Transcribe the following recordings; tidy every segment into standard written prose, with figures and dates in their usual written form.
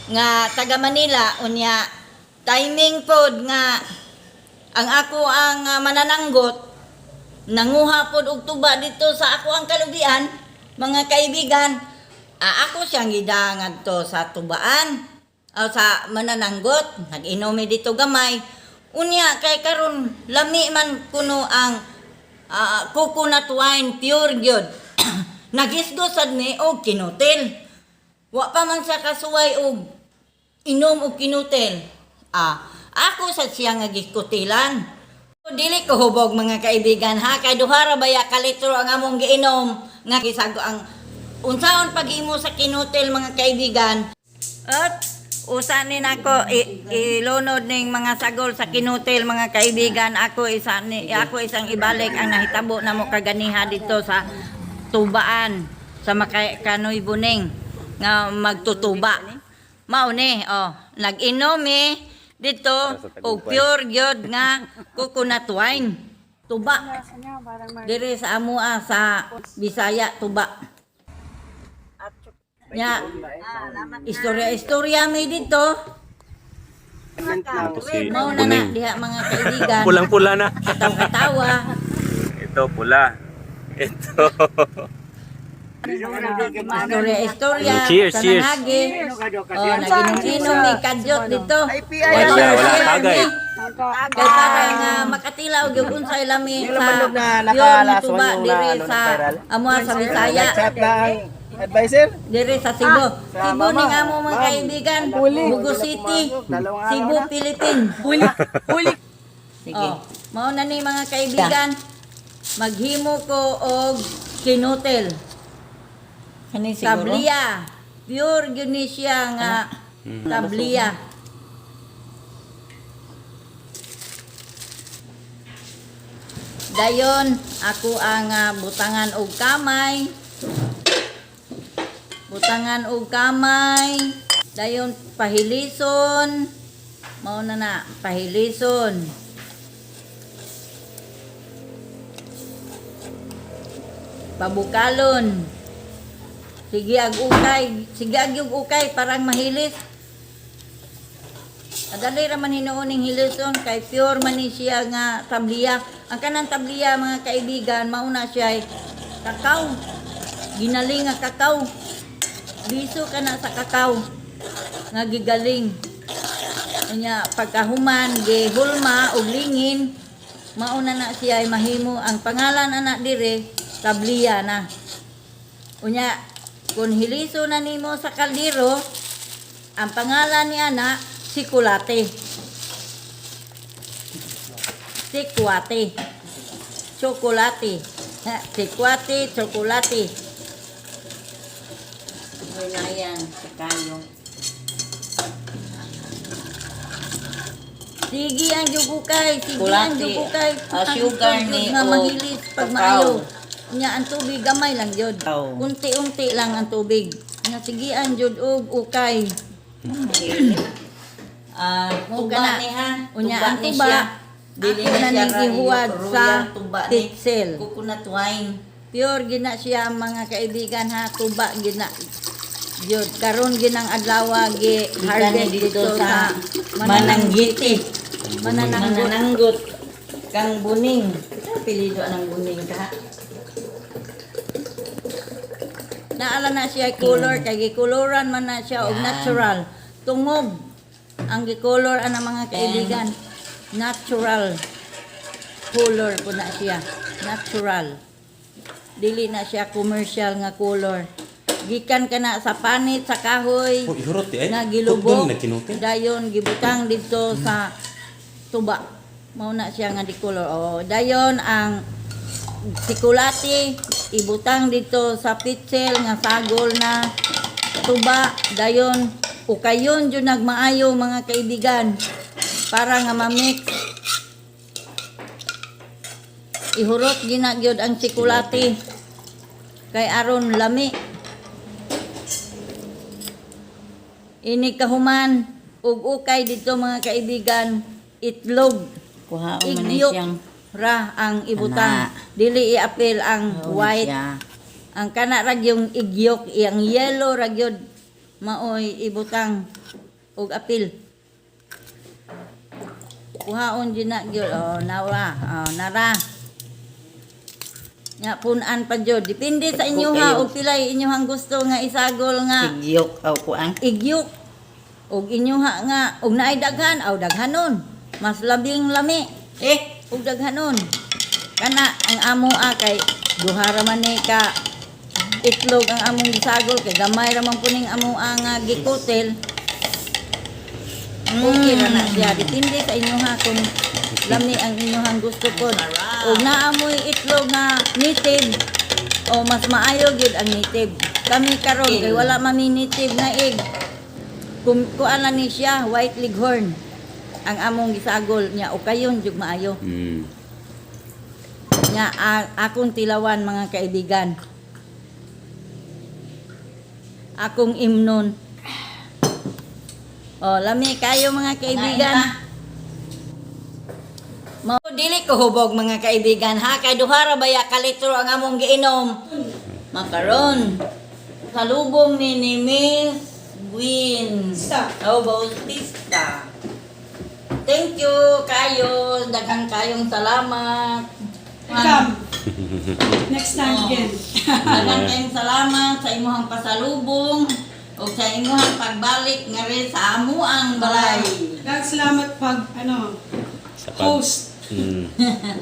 Nga taga Manila, unya timing pod nga ang ako ang manananggot nanguha pod og tuba dito sa ako ang kalubian, mga kaibigan. Ako siyang gidangad to sa tubaan o sa manananggot, nag-inomi dito gamay. Unya kay karon lami man kuno ang coconut wine, pure gyud. Nagisgo sad ni og kinutil. Wa pa man sa kasuway og inom og kinutil. Ako sa siya nga gikutilan. Dili ko hubog, mga kaibigan, ha, kay duha ra baya ka litro ang among giinom nga gisago ang unsaon paghimo sa kinutil, mga kaibigan. At usa ni nako ilunod ning mga sagol sa kinutil, mga kaibigan. Ako isa ni ako isang ibalik ang nahitabo namo kaganiha dito sa tubaan sa Kanoy Buning nga magtutuba. Mao ni, oh, nag-inom eh dito og pure gyud nga coconut wine. Tuba. Dire sa amoa sa Bisaya, tuba. Nya, istorya-istorya may dito. Ito si Mao na na Buning. diha, mga kaibigan. Pulang-pula na. Katawa-tawa. Ito, pula. Ito. Istorya-istorya. Cheers, sa cheers. nanghagi. Oh, nag-inom-inom may kadyot dito. Wala, wala, tagay. Kay para nga makatilaw gyud unsay lami sa pure nga tuba dire sa amoa sa Bisaya. Chat ng advisor. Dire sa Cebu. Cebu ning amo, mga kaibigan. Bugo City. Cebu, Philippines. Huli. Huli. Sige. Oh, mao na ni, mga kaibigan. Maghimo ko og kinutel. Kani siguro. Tablia. Pure gyud ni siya nga tablia. Dayon ako ang butangan og kamay. Butangan og kamay. Dayon pahilison. Mao na na, pahilison. Pabukalon. Sige ag ukay, sige ag yung ukay parang mahilis. Adali ra man hinuon ning hilison kay pure man ni siya nga tabliya. Ang kanang tabliya, mga kaibigan, mauna siya ay kakao. Ginaling nga kakao. Biso ka na sa kakao nga gigaling. Unya pagkahuman gihulma og lingin, mauna na siya ay mahimo ang pangalan ana dire, tabliya na. Unya, kung hiliso na nimo sa kaldero, ang pangalan ni ana, sikulate. Sikwate. Chocolate. Ha, sikwate, chocolate. Wala yan. Sa kayo. Sige ang jugukay, sige ang Kulate. jugukay. Ah, sugar ni nga o mahilis pag kakao. maayo. Unya ang tubig gamay lang jud. Kakao. Unti-unti lang ang tubig. Nga sige ang jud og ukay. Tuba Ka na. ni ha. Unya Tuba ang ni tuba, siya. Dili ako na na siya ning gihuwad royal sa tuba ni. pitsil. Coconut wine. Pure gina siya, mga kaibigan, ha, tuba gina. Jud karon ginang adlaw gi Gikan harvest ni dito sa Mananggiti. Manananggot. Manananggot. Kang Buning. Ito apelyido anang Buning ka. Naala na siya color kay gikoloran man na siya og Yan. natural. Tungog ang gikolor ana, mga kaibigan. Natural color po na siya. Natural. Dili na siya commercial nga color. Gikan ka na sa panit sa kahoy Oh, ihurot eh. nga Tugdon gilubok. na kinutil. Dayon gibutang dito sa tuba. Mao na siya nga di color. Oh, dayon ang sikulati ibutang dito sa pitsil nga sagol na tuba. Dayon ukayon jud nagmaayo, mga kaibigan, para nga ma-mix. Ihurot gina gyud ang sikulati kay aron lami. Ini kahuman ug ukay dito, mga kaibigan, itlog. Kuha man ni Igyok siyang. ra ang ibutang. Ana. Dili iapil ang Kuhaon white. siya. Ang kana ra yung igyok, ang yellow ra gyud. Maoy ibutang og apil. Kuhaon jud na gyud. Oh, nawa. Oh, nara. Nya punan pa jud. Depende sa inyo ha og pilay inyohang gusto nga isagol nga Igyok aw kuan. Igyok og inyoha nga og naay daghan aw daghanon. Mas labing lami Eh, og daghanon. Kana ang amo a kay duha ra man ni ka itlog ang among gisagol kay gamay ra man puning amo ang gikutel. Okay ra na siya. Depende sa inyo ha kung lami ang inyohang gusto pod. Og naamoy itlog nga native o mas maayo gyud ang native. Kami karon kay wala man mi native na egg. Kung kuan na ni siya white leghorn ang among gisagol niya o kayon jud maayo. Nga akong tilawan, mga kaibigan. Akong imnon. O, lami kayo, mga kaibigan. Mao dili ko hubog, mga kaibigan, ha, kay duha ra baya ka litro ang among giinom. Makaron. Salubong ni Miss Gwyn. Oh, Bautista. Thank you kayo. Daghang kayong salamat. Welcome. Next time again. Daghang kayong salamat sa imuhang pasalubong o sa imuhang pagbalik nga rin sa amuang balay. Daghang salamat pag ano, Sa pag, host,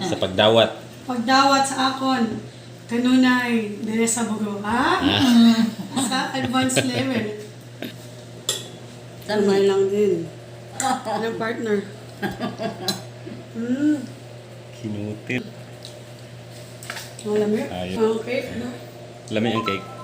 sa pagdawat. Pagdawat sa akon kanunay dire sa Bogo, ha? Sa advanced level. Kamay lang din. Ng partner. Kinutil. Malamig. Ayun. Okay. No? Lami ang cake.